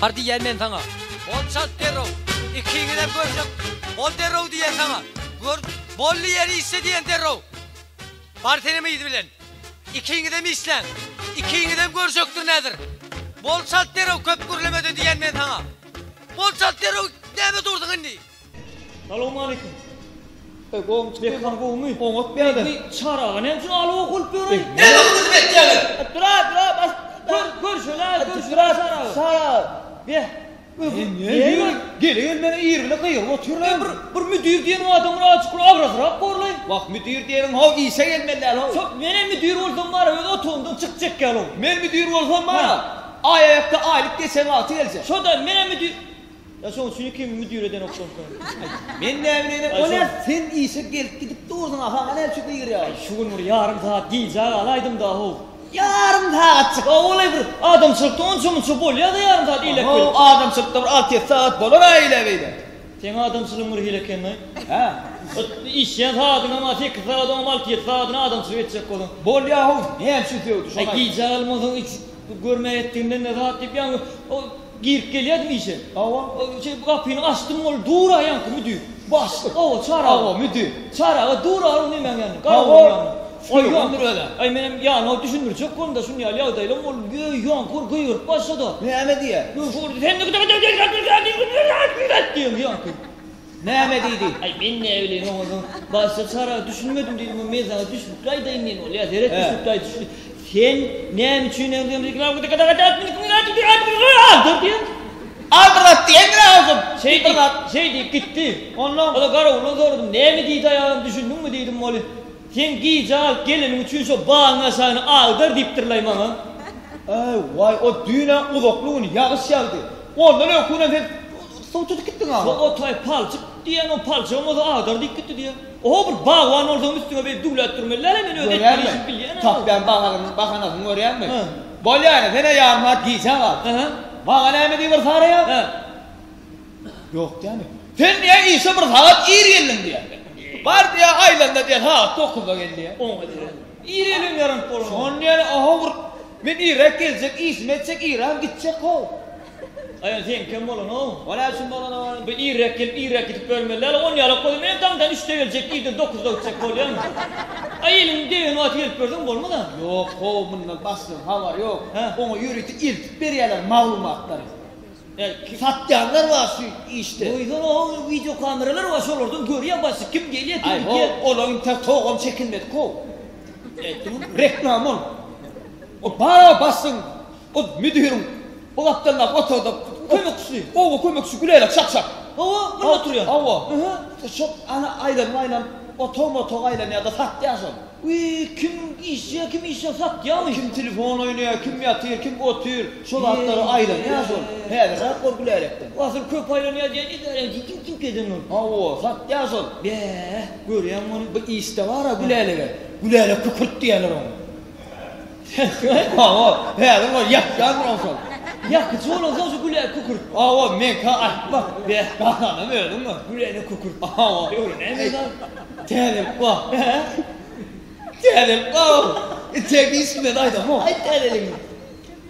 Bar diýýän men saňa. Bol çalt derrew. Ikiňizem görjek. Bol derrew diýýän saňa. Gör, bolly ýeri işle diýýän derrew. Bar senem yzy bilen. Ikiňizem işläň. Ikiňizem görjekdirin häzir. Bol çalt derrew köp gürlemede diýýän men saňa. Bol çalt derrew näme durduň indi. Salowmaleýkim. Eý gowmy çykdy? Mekan gowmy? Oňat bäde. Eý çaraga näme üçin alow bolup ýöreý? Näme gyzyp etýäňiz? Dura dura bas. Gör görşeli görşeli çaraga. Çaraga. Beh. Näme? Gele gelmene ir bile gygyryp otyrlar. Bir bir müdir diýen adam bir azjyk bir agrasrak borlaý. Wah müdir diýeniň how işe gelmeli däl how. Şo menem müdir bolsam bar öz otagymdan çykjak ýaly. Men müdir bolsam bar aý aýakda aýlyk geçen wagty geljek. Şo-da menem müdir. Ýa şoň üçin ikimi müdir edenokdan soň. Men näme bileýin, o näme sen işe gelip gidip dursuň a saňa näme üçin gygyrýar? Aý şu gün bir ýarym sagat gijä galaýdym-da how. Ýarym sagatjyk. Hawa-laý bir adamçylykda onça-munça bolýa-da ýarym sagat eýläk How beýläk. adamçylykda bir alty-ýedi sagat bolar-a eýläk-beýläk. Seň adamçylygyň bir hili eken-laý. Hä. Işleýän sagadyňam-a sekiz sagat oňam alty-ýedi sagadyny adamçylyk etjek bolsaň. Bolýa how, näme üçin sögdi şony Aý aýt. gijä galmasaň hiç görmäý etdiginden-de zat diýip ýaňy o Girip gelýärdim işe. Hawa. Şeý gapyny açdym ol dur-a ýaňky müdir. Başlyk. Hawa, Çary aga. Hawa, müdir. Çary aga dur-a ol nemäň ýanynda, Hawa. garawulyň ýanynda. Aý, Sögündir özä. Aý, menem ýanyna düşündirjek boldum-da, şuny ýaly ýagdaýlam boldy. Ýöý, ýaňky bir gygyryp başlady. Näme diýýär? Diýen ýaňky. Näme diýdi? Aý, men näbileýin oňa soň. Başda Çary aga düşünmedim diýdim, men saňa düşnükli aýdaýyn diýen bolýar. Seret düşnükli aýdyş. Sen näme üçin Aldyr diýen. Aldyr at diýendir agzym. Şeý diýip, şeý diýip gitdi. Ondan Ola garawuldan soradym, näme diýdi aýagam düşündiňmi diýdim ol. Sen gije galyp geleniň üçin şo bagyň aşagyny agdar diýipdirlaý maňa. Äý, waý, o düýn-ä uzakly gün ýagyş ýagdy. Ondan öňki günem sen suw tutup gitdiň aga. Şo otaý palçyk diýen o palçygam bolsa agdar diýip gitdi diýýär. Oho bir bagban bolsaň üstüňe beýdip düwläp durmaly däl-ä men öz etmeli işimi bilýän-ä. Tapýan bahanasyny bahanasyny görýäňmi? Bolýa ine sen-ä ýarym sagat gijä gal. Maňa näme diýip bir saraýaň? Ýok diýýämi? Sen diýýä işe bir sagat ir geldiň diýýä. Bar diýýä aýlanda diýýä sagat dokuzda gel diýýä. Oňa diýýä. Ir gelibem ýaranyp bolanok. Şony diýýän oho bir men irräk geljek işimi etjek irrägem gitjek how. Aý seňkem bolanok. O näme üçin bolanok? Bu irräk gelip irräk gidip ýörmeli däl. On ýalak bolsa menem daňdan üçde geljek, irden dokuzda gitjek bolýan. Aý eliň degen wagty gelip ýörseň bolmaz-a. Ýok how mundan başlygyň habary ýok. Hä. Oňa ýörite eltip berýärler maglumatlary. Ä kim? Satýanlar bar şu işde. Goýsana how wideokameralar bar şolardan görýär başlyk kim gelýär kim Aý gidýär. how olaň intäk togam çekilmedik how. Nätdiň? Reklama ol. O bar-a başlygyň O müdiriň bu gapdaldaky otagda kömekçisi, oba kömekçisi Gülälek şak-şak. Hawa, munda oturýar. Hawa. Şo ana aýlanyp-aýlanyp, otagma-otag aýlanýar-da, satýar şol. Wiý, kim işýär, kim işýär, satýarmy? Kim telefon oýnaýar, kim ýatyr, kim otyr, şo zatlary aýlanýar şol. Häzirräk bor Gülälekden. Asyl köp aýlanýar diýen edäreň kim kim eden ol? Hawa, satýar şol. Bäh, görýäňmi ony? Bu işde bar-a Gülälege. Gülälek kükürt diýýärler oňa. Hawa, häzir ol ýakýandyr onsoň. Ýakyjy bolansoň şu Gülälek kükürt. Hawa, meňkä aýtma. Beh, galanam özüň gör. Gülälek kükürt. Hawa. Öwrenäýmeli zat. Täzelik bar. Hä? Täzelik bar. Intäk hiç kime-de aýdamok. Aýt täzeligiňi.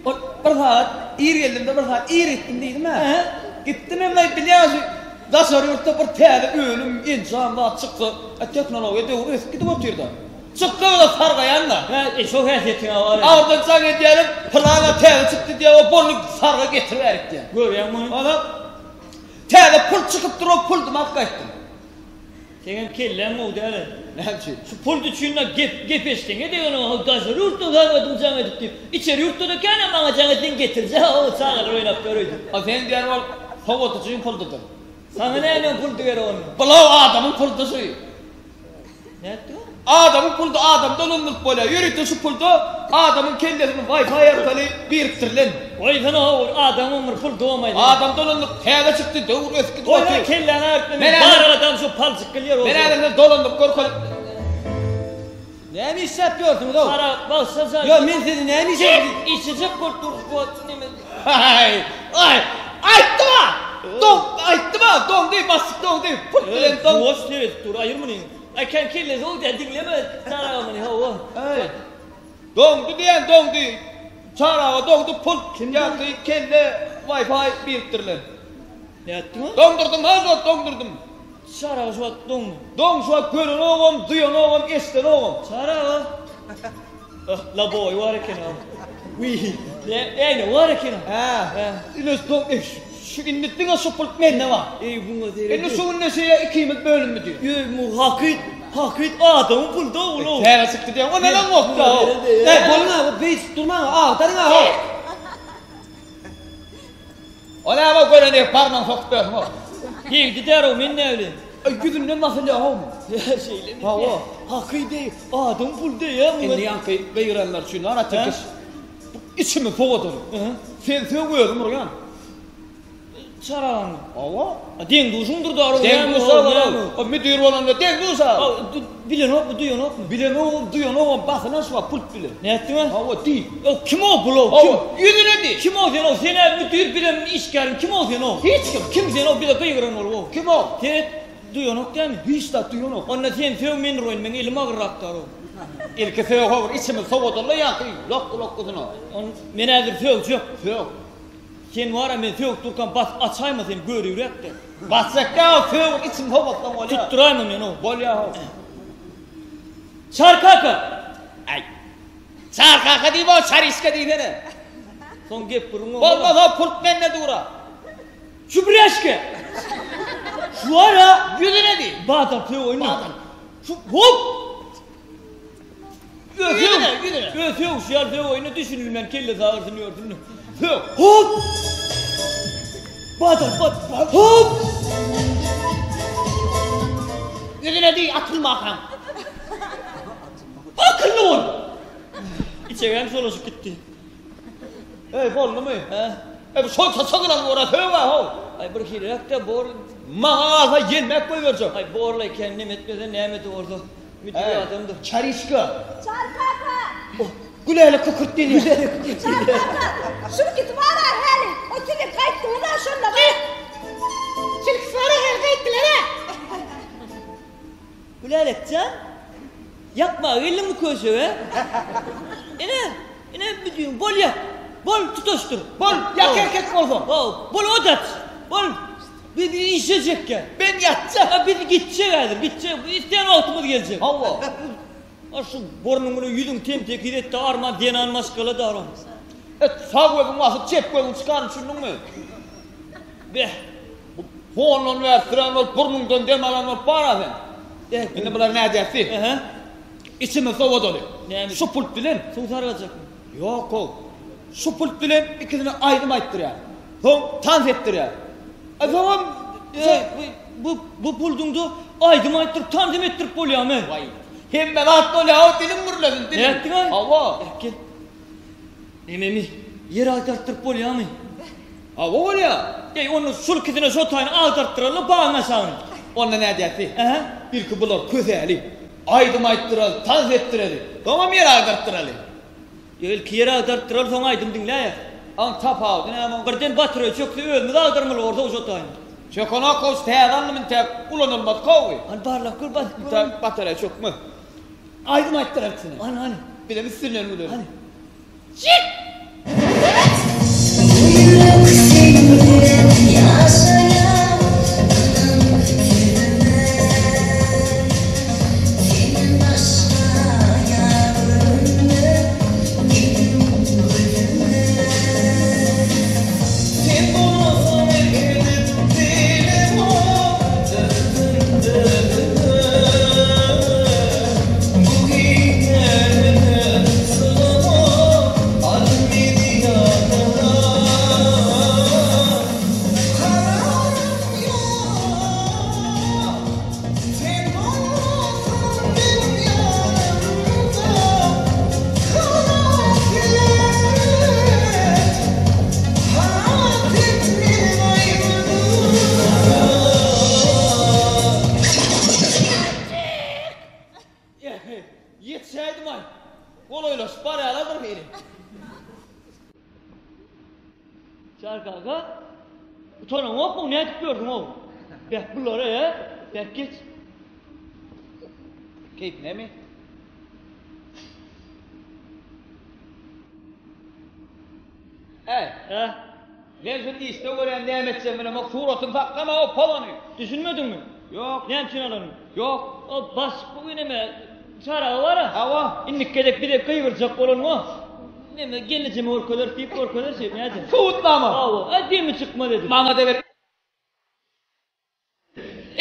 Ol bir sagat ir geldim-de, bir sagat ir gitdim diýdim-ä. Hä? Gitdim hem-de bilýäňmi şu daşary ýurtda bir täze önüm, enjam zat çyksa, tehnologiýa döwri ösüp gidip otyr-da. Çyksa-da sargaýan-da. Hä, e, şo häsiýetiň-ä bar. Agyrdan jaň edýänem, pylan-a täze çykdy diýýär, o boldy sarga getiriberik diýýär. Görýäňmi ony? Onam täze pult çykypdyr, o puldumy alyp gaýtdym. Seňem kelläň gowy däl-ä. Näme üçin? Şu pult üçin-de gep, gep eşdeňe degenok, daşary ýurtdan sargadym jaň edip diýip. Içeri ýurtda-da kän-ä maňa jaň etseň getirjek, o çagalar oýnap ýör öýdüp. A seň diýýän ol sowadyjyň puldudyr. Saňa nämäň puldy gerek onda? Bulaw adamyň puldy şu. Nätdi o? Adamyň pulda adamdan unduryp bolýar. Ýörite şu pulda adamyň kellesini Wi-Fi arkaly birikdirilen. Goýsana ho, adamyň bir pul domaýdy. Adamdan unduryp täze çykdy, döwür ösüp gidip Goýsana otyr. kelläňi agyrtma, Men men häzir- bar adam şu palçyk gylýar Men olsa. häzir size dolandyryp görkezip. Näme işläp ýörsüňiz-ow? Gara, bagyşla jan. Ýo, men sizi näme işe Işlejek bolup dursuň bu wagt neme. Haý, aý, aýtdym-a! Doň, aýtdym-a, doňdy, bassyk doňdy, pult bilen doň. Ýuwaş seredip dur, aýyr muny. Aý, kän kellesi gowy däl, diňleme, çaga muny, hawa. Aý, doňdy diýýän, doňdy. Çary aga dogdy pult, ýagty, kelle, Wi-Fi birikdirilen. Nätdiň? Doňdurdym ha şu wagt doňdurdym. Çary aga şu wagt doňdy. Doň şu wagt görenogam, duýanogam, eşidenogam. Çary aga. Ah, laboý bar eken ha. Wiý, ne, äýne bar eken ha. Hä. Ine doň, eh, şu indi diňe şu pult mende bar. Eý, buňa seret. Indi şu günde şeýle ikimiz bölündi diýip. Eý, bu hakyt, hakyt adamyň pulda ol. Täze çykdy diýen, o neneň gopdy ha. Eý, boluň ha, beýdip durmaň, agdaryň ha. O näme gören diýip barmagyňy sokup bersin o. Degdi derrew men näbileýin. Aý ýüzünden basylýar how muň. Şeýlemi? Hawa. Haky deý, adam pul deý-ä muňa. Indi ýaňky gygyranlar üçin bar Tirkiş. Bu içimi sowadyň. Sen sög özüm urýan. Çaragany. Hawa. Deň-duşuňdyr da Deň-duş a O müdir bolanda deň-duş a. Bilenokmy, duýanokmy? Bilenogam, duýanogam basylan şu wagt pult bilen. Nätdiň-ä? Hawa, diý. O kim o bul o? Kim? Ýüzüne diý. Kim o sen o? Sen-ä müdir bizem işgäriň kim o sen o? Hiç kim. Kim sen o bize gygyran bolup o? Kim o? Seret, duýanok dämi? Hiç zat duýanok. Onda sen sög men uraýyn, meň elim agyrrakdar o. Ilki sög howur, içimiz sowadyl-la ýaňky lokgy-lokgusyna. On men häzir sögjek. Sög. Sen wara men sögüp durkam basyp açaýma sen görübräkde. Basjakka o sögüp içim sowatsaň bolýa. Tutduraýma meni o. Bolýa ho. Çar kaka. Aý. Çar kaka diýip o çariska diýsene. Soň gep gürrüň bolmaz. Bolmasa pult mende dura. Çübreşke. Şu wara ýüzüne diý. Badal sög oýna. Badal. Şu hop. Ýüzüne, ýüzüne. Öz sögüşi ýaly sög oýna düşünilmän kellesi agyrsyn ýörsün. Sög. Hop! Badal, bat, bat, hop! Ýüzüne diý, atylmakaň. Akylly bol! Içegem solaşyp gitdi. Eý, boldumy? Hä? Eý, bu şonça çygylan bor-a, sög-ä, how! Aý, bir hiliräk-dä, bor. Maňa galsa ýelmäp goýberjek. Aý, bor-laý, kendim etmese näme-de bolsa. Müdir adamdyr. Çariçka. Çar kaka. Gülälek kükürt diýýär. Gülälek kükürt Çar kaka. Şunkisi bar-a häli. O siziň gaýtdyňyz-a şonda. Şunkisi bar-a häli gaýtdylar-a. Gülälek jan. Ýakmaga geldiňmi köşege? Ine, ine müdiriň bol ýak. Bol tutaşdyr. Bol, ýak erkek bolsaň. Haw, bol ot aç. Bol. Biz işe çekýär. Ben ýatjak. A biz gitjek häzir, gitjek. Isleýän wagtymyz geljek. Hawa. A şu burnuň bilen ýüzüň tem-tekiz etdi, arman zenan maşgala daram. Et, sag gözüň basyp, çep gözüň çykan düşündiňmi? Beh. Bu hondan bäri süren bolup, burnuňdan dem alan bolup bar-a sen. Eh. Indi bular nädýäs? Ehe. Içimiz sowadaly. Näme? Şu pult bilen. Suw sargajakmy? Ýok-ow. Şu pult bilen ikisine aýdym aýtdyrýar. Soň tans etdirýär. E soňam Eý, bu bu bu pulduňda aýdym aýtdyryp, tans hem etdirip bolýarmy? Waý. Hemme zat bolýar-ow, diliň gürlesin, diliň. Nätdiň-aý? Hawa. Gel. Nememi? Ýer agdartdyryp bolýarmy? Hawa bolýar. Eý, onda şul ikisine şo taýyny agdartdyraly, bagyň aşagyny. Onda nädýäsi? Ähä. Ilki bular kösäli. Aýdym aýtdyraly, tans etdireli. Soňam ýer agdartdyraly. Ilki ýer agdartdyraly, soň aýdym diňläýäs. Aň tapawudy näme oň? Birden batareýa çökse özümiz agdarmaly borsa şo taýyny. Çökenok gowy täze aldym intäk ulanylmady gowy. Hany barlap gör basyp gör. Intäk batareýa çökmez. Aýdym aýtdyr ikisine. Hany hany. Bizem üstünden güleris. Hany. Çyk! Bu ýürek seň bilen ýaşaýar Ynan sözüme Senden başga ýar görünmez Meniň gözüme. Sen bolmasaň erk edip bilemok Özüm özüme Bu gijäni sygamok Al meni ýanyňa Kararym ýok Sen bolmasaň meniň ýanymda Halas et Halas et meniň aýbymy Ýetişäýdim-aý. Golaýlaşyp barýarlar bir hili. Çary kaka, utanaňokmyň, nädip ýördüň-ow? Beh, bulara-ä, beh, geç. Keýp näme? Hä? Men şuny işde görýän näme etjegimi bilemok, suratyny saklama o polany. Düşünmediňmi? Ýok. Näme üçin alanyny? Ýok. O baş bu neme çaragy bar-a. Hawa. Indiki gezek bize gygyrjak bolanyňa neme gelnejeme görkezeris diýip görkezeris diýip nädin? Subutnama. Hawa. Aý demi çykmaz edip. Maňa-da ber.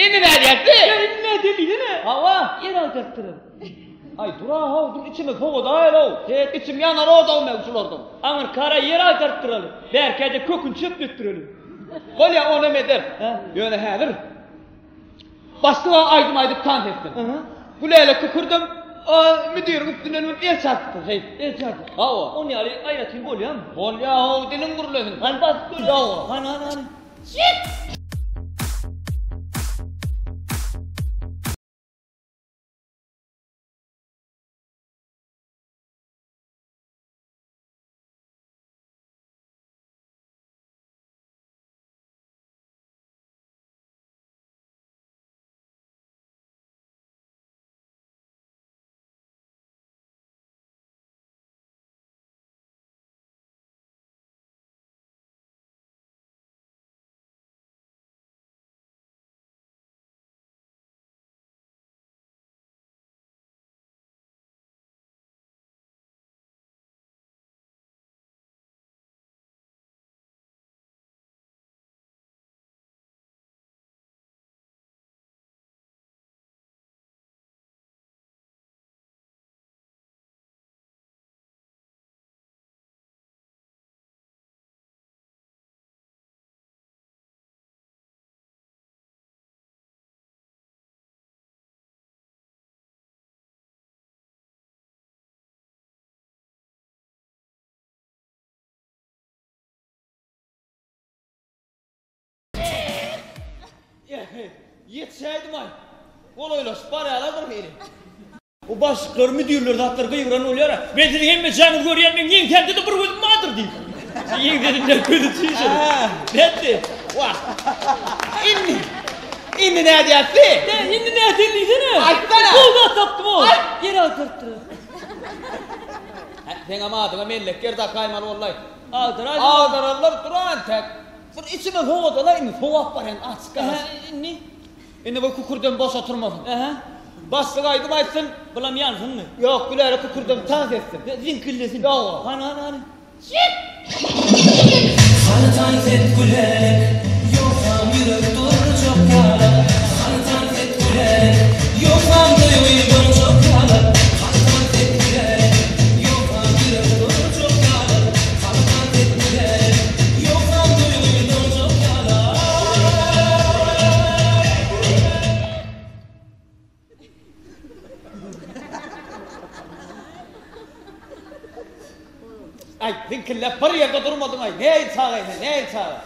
Indi nädýäsdi? Ýa indi nädýän diýsene. Hawa. Ýer agdartdyrar. Aý dur-a-how, dur içimi sowadaýyl-ow. He. Içim ýanar odaw meň şulardan. Aňyrkara ýer agdartdyraly. Bärkä-de köküni çöpletdireli. Bolýa, onam eder. Hä? Ýöne häzir başlyga aýdym aýdyp tans etsin. Aha. Gülälek kükürdem, müdiriň üstünden münüp el çarpypdyr, şeýdip. El çarpyp. Hawa. On ýaly aýratyn bolýamy? Bolýa-how, diliň gürlesin. Hany basyp gör. Hawa. Hany, hany, hany. Ýetişäýdim-aý. Golaýlaşyp barýarlar bir hili. O başlyklar, müdirler zatlar gygyran bolýar-a. Men siziň hemmeçäňizi görýän, meň ýeňsämde-de bir gözüm bardyr diýip. Ýeňsesinden gözi çüýşedi. Nätdi? Wah. Indi, indi nädýäsdi? Nä, indi näteli diýsene. Aýtsana. Gowy zat tapdym-ow. Aýt. Ýer agdarypdyr. Hä, seňem adyňa mellek ýer dakaýmaly boldy-aý. Agdaraýdym. Agdararlar duran täk. Bir içime sowadalar indi sowap barýan açyk Ähä, garaz. indi? Indi bu kükürdem boş oturmasyn. Ähä. Başlyk aýdym aýtsyn. Bulam ýansynmy? Ýok, Gülälek kükürdem tans etsin. Ziňkillesin. Ýok. Hany, hany, hany. Hany tans et Gülälek, ýogsam ýürek durjak ýaly. Hany tans et Gülälek, ýogsam duýgy doňjak ýaly. Hany tans et Gülälek, ýogsam ýürek durjak ýaly. Hany tans et Gülälek, ýogsam duýgy doňjak ýaly. Aý, ziňkilläp bir ýerde durmadyň-aý, nähili çagaý sen, nähili çaga?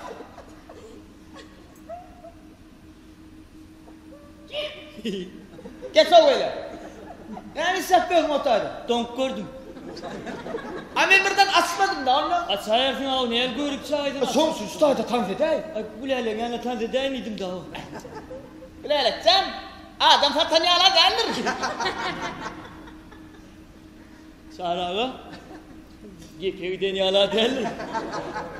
Geç-ow beýle. Näme işläp ýörsiň o taýda? Doňup gördüm. A men birden açmadym-da onda. Açaýarsyň-ow, näme görüp çaýdyň? Soň şu taýda tans edäý. Aý, Gülälek ýanyna tans edäýin diýdim-de. Gülälek jan, adam satan ýaly-a däldir. Çary aga, gepe giden ýaly-a däldir.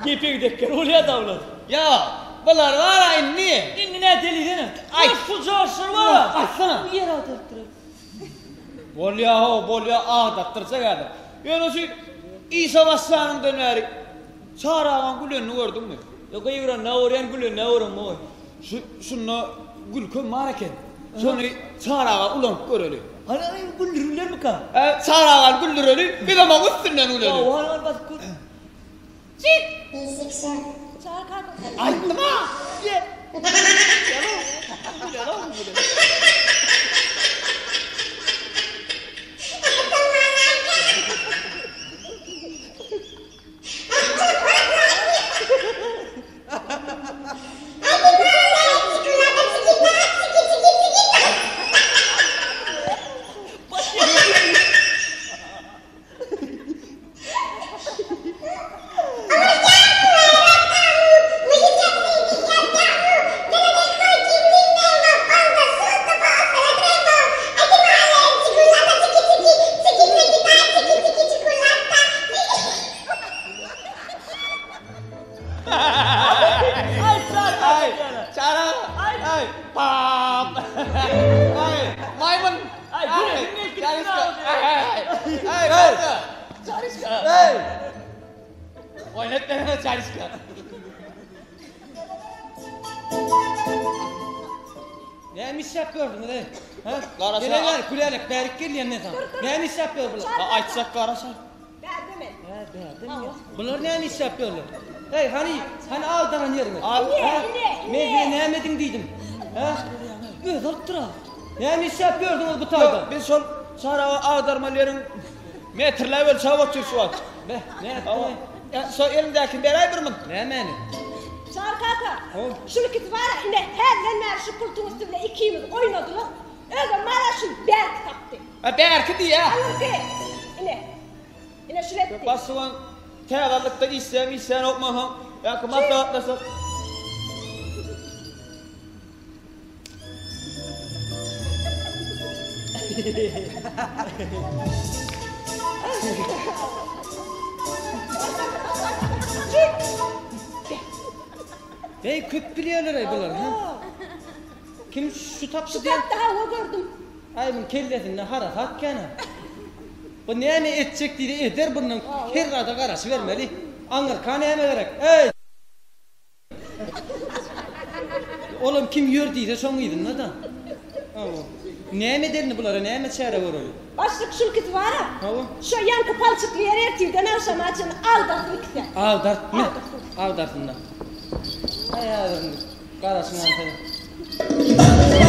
Gepe gidekler bolýa-da bular. Ýok, bular bar-a indi. Indi näteli diýsene. Aýt. Şu joşlar bar-a. Aýtsana. Bu ýer agdarypdyr. Bolýa-how, bolýa, agdatdyrjak häzir. Ýöne şu işe başlanyňdan bäri Çary agaň gülenini gördüňmi? Ýok, gygyranyny görýän, gülenini göremok. Şu şunda gülkem bar eken. Şony Çary aga ulanyp göreli. Hany hany güldürirlermika? Hä, Çary agany güldüreli, bizem oň üstünden güleli. Hawa, hany hany basyp gör. Çary kaka. Aýtdym-a! Ýe. Aý, Çary Aý, Çary aga. Aý, pap. Aý, maýmyn. Aý, gülesim gelip gitdi. Aý, aý, aý, boldy. Çaryşka. Aý. Oýnat berene Çaryşka. Näme işläp gördüňiz eý? Ha? Garaşa. Gele gel, Gülälek, bärik gel diýen men saňa. Näme işläp ýör bular? Ha, aýtsak garaşa. Bärde men. Hä, bärde mi? Bular näme işläp ýörler? Eý, hany, hany aldanan ýeriňiz? Al. Ine, Ha? ine, Men ine. size näme ediň diýdim? Ha? Özi alypdyr-a. Näme işläp ýördüňiz bu taýda? Ýok, biz şol çaraga agdarmaly ýeriň metrläp ölçäp otyrys şu wagt. Beh, ne Hawa. etdiň? Ýa, şo eliňdäkini beräý bir munt. Nämäni? Çary kaka, Hol. şuny ikisi bar-a, ine, häzirden bäri şu pultuň üsti bilen ikimiz oýnadylar. Özem bar-a şuny bärki tapdy. A, bärki diý-ä. Aňyrky. Ine. Ine şuny etdi. Başlygyň täzalykda işleýän işleýänokmansoň, ýa-ki maslahatlaşyp. Beý köp bilýärler-aý bular, hä? Kim şu tapdy Şu diýen? tapdy hawa gördüm. Aý muň kellesinde harasat kän-ä. Bu näme etjek diýdi eder bundan her zada garaşybermeli. Aňyrka näme gerek? Eý! Olam kim ýör diýse şoň yzynda-da. Hawa. Näme ederini bulara näme çäre göreli? Başlyk şul ikisi bar-a. Hawa. Şo ýaňky palçykly ýer ertirden agşama çenli agdarsyn ikisem. Agdartmy? Agdarsyn. Agdarsynlar. Aý häzir indi garaşyň sen.